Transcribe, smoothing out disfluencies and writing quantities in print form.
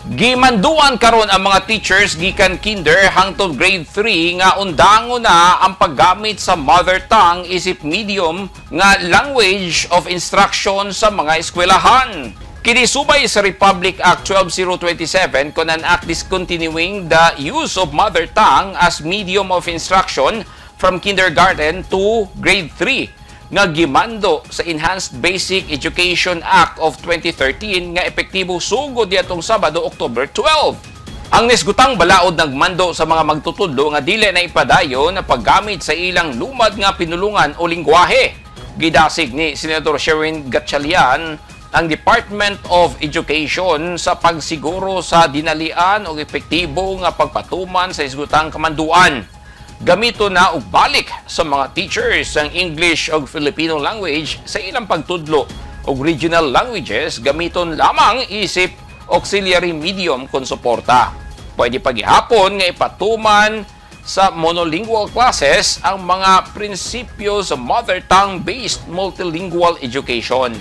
Gimanduan karon ang mga teachers gikan kinder hangtod grade 3 nga undangon na ang paggamit sa mother tongue isip medium nga language of instruction sa mga eskwelahan. Kini subay sa Republic Act 12027 kon an act discontinuing the use of mother tongue as medium of instruction from kindergarten to grade 3 nga gimando sa Enhanced Basic Education Act of 2013 nga epektibo sugod diatong Sabado, October 12. Ang nisgutang balaod nagmando sa mga magtutudlo nga dili na ipadayon na paggamit sa ilang lumad nga pinulungan o lingwahe. Gidasig ni Senator Sherwin Gatchalian ang Department of Education sa pagsiguro sa dinalian o epektibo nga pagpatuman sa isgutang kamanduan. Gamito na og balik sa mga teachers ang English ug Filipino language sa ilang pagtudlo og regional languages gamiton lamang isip auxiliary medium kon suporta. Pwede pagihapon nga ipatuman sa monolingual classes ang mga prinsipyo sa mother tongue-based multilingual education.